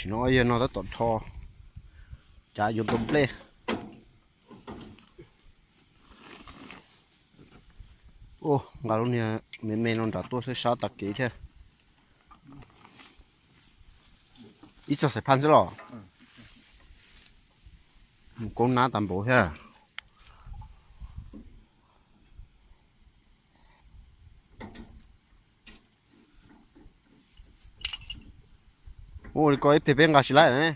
No yog no tab tom rho, cav yuav tau nplej. Ua nqa lub niag me me no nram tuaj xwb sab tag kev thiab. Ib txoj xais phaj xwb los? Mus koob nab tag npaum thiab. Ua li ko ib pliag peb nqa tsis laib ne.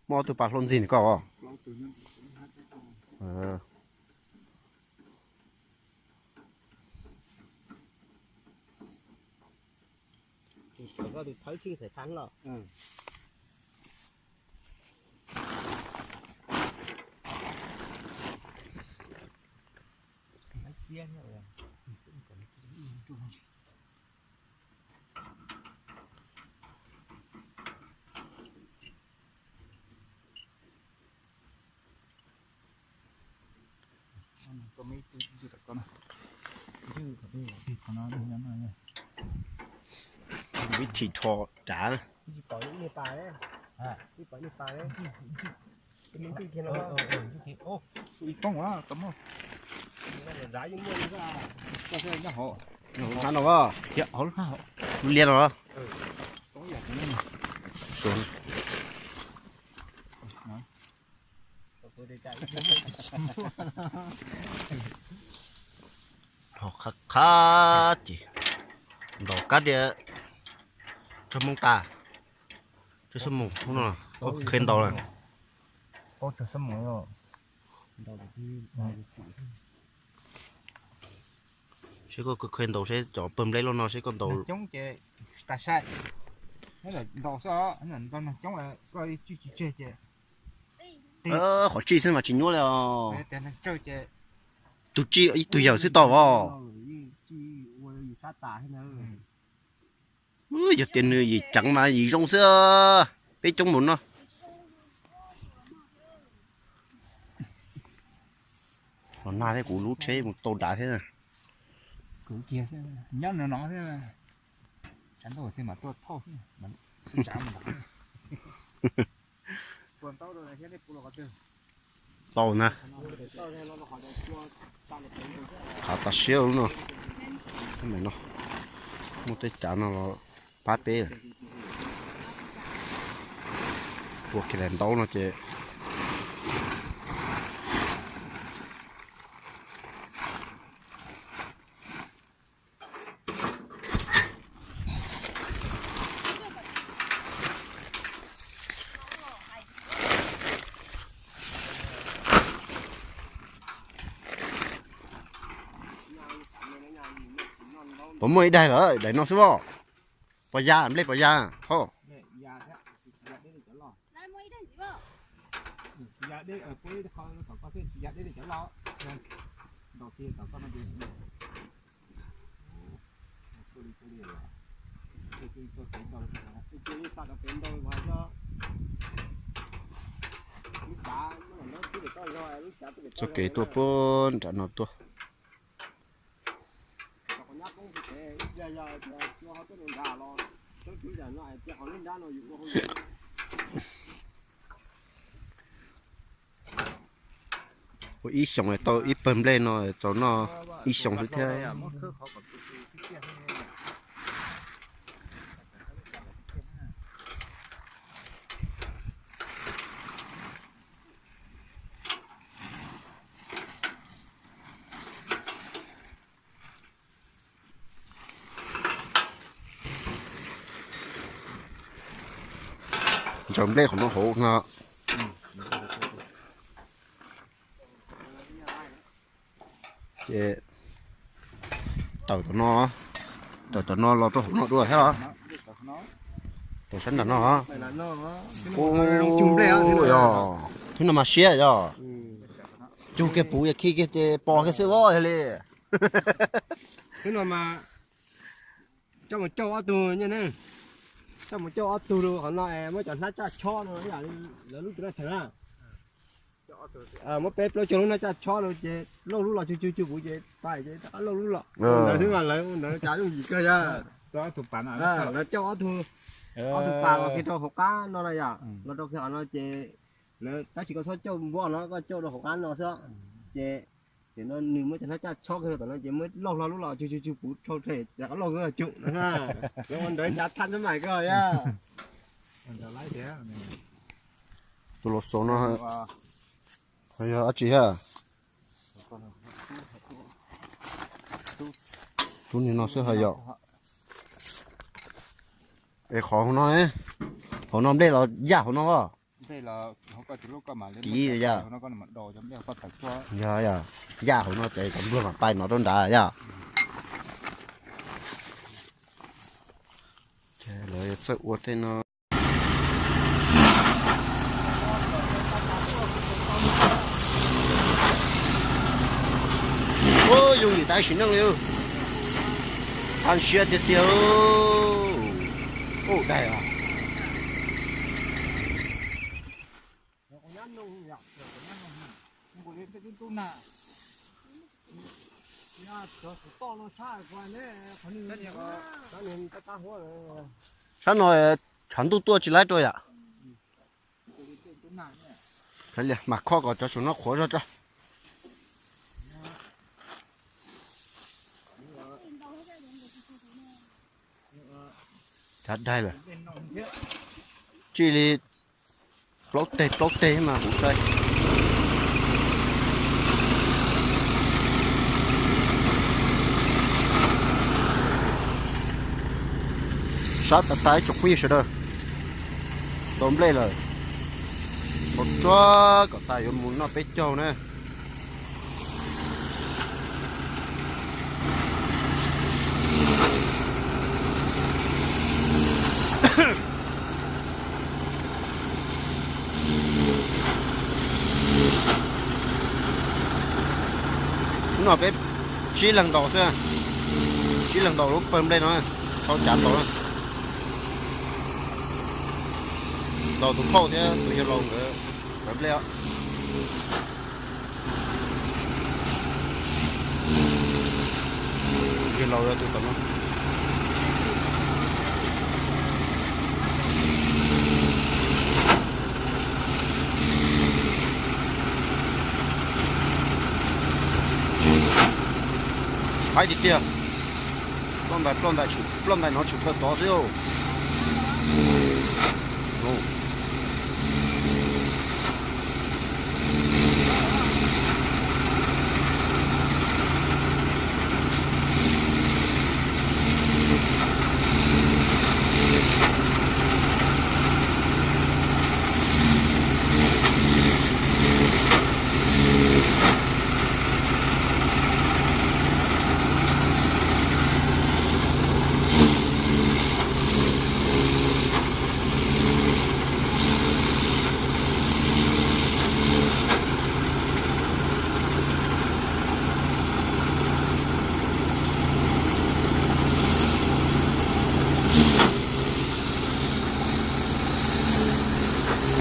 Muaj ob tug pas hlau ntxig ntawm koj os. Vib thim rho cav. Hab no, lub liab no. Qhov qhab ces ntaus kab tias rog mooj tas, rog xab moos no, koj khawv ntaus lawm. Seb koj khawv ntaus seb cov pawg nplej loj no seb koj ntaus. Coob ces tas sai, ntaus xwb, ntaus coob koj tsis tseg ces qhov tsij xwb mas tsis nyuaj li os. Tus tsij ib tug yawm xwb tau os. Yog tias nws yim ceev mas yim zoo xwb. Peb coob mus no. Los nag thiab kuv lub tsheb mus tau dav thiab. Kuv kiag nyob no no thiab. Tshav ntuj thiaj mam tuaj thauj xwb. Tau na. Qhav tas siab lub no. No muaj tej cav no los pab peb. Ua kiag daim ntaub no ces Puas muaj ib daig lawm, daim no xwb os. Pos ya, nplej pos ya, thauj. Txoj kev tuaj puag nram no tuaj. Ua ib xyoos tau ib pawg nplej no txaus noj ib xyoos xwb thiab. Ntsaws nplej qhov no hauv no. Ces tawm tom no, tawm tom no los rau hauv no dua thiab los? Tawm sab nram no. Yog, thwb no mas siab yog. Cug kiag puv yog khi kiag ces pos kiag xwb os yog li. Thwb no mas coj mus cauj ob tug, coj mus cauj ob tug rau qhov no, muab cov hnab caj chob no ib yam li lawv lub tus no theem na. Muab peb plaub caug lub hnab caj chob rau ces lauj lub los cug cug cug puv ces pais ces rov qab lauj lub los. Ntawd xwb mas lawv ua ntawd cas yooj yim kawg yog. Lawv coj ob tug, ob tug pas los kiag rau hauv qab no na yom, los rau kiag qhov no ces lawv tab sis koj txhob coj npuab no, koj coj rau hauv qab no xwb. Ces ces no nws muab cov hnab caj tshob kiag rau tom no ces muab loj hlo lub los tsw tsw tsw puv rau rhe cov qab loj los tsum no na. Lawv ua ntawd ncav thaj ntsuab mais koj yom. Tus laus xaus no yog dab tsi ha? Tub niag no xwb ha yom. Es qhov hauv no, hauv no nplej los yaj hauv no os. Kiv yaj, yog yaj hauv no ces cov npluag mam pais no rau nrad yom. Lawv txawj ua tej no. Yooj yim tas sim neej li. Qab siab tiag tiag. Ub, daig os. Sab no tshav ntuj tuaj tsis laib rau yom. Mam khob kom cov saum no qhuav zog tso. Cav daig lawm. Tsij li plaub teg plaub teg mas kuv saib. Sab tas tas ib tsoom phooj ywg sawv daws. Tau nplej lawm. Tau tsuag kom tas yuav mus noj peb caug na. Hnub no peb tsib leeg ntaus xwb, tsib leeg ntaus lub pawg nplej no, tau cav tau na. Ntaus tus phauj thiab tus yawg laus nkawd cov nplej os. Yawg laus yog tus tom no. Haib tiag tiag. Ploj ntais, ploj ntais, ploj ntais no tshwm plaws tod xwb.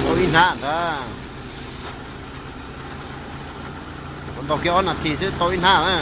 Tau ib hnab ntag. Ntaus kiag ob nas this xwb tau ib hnab na.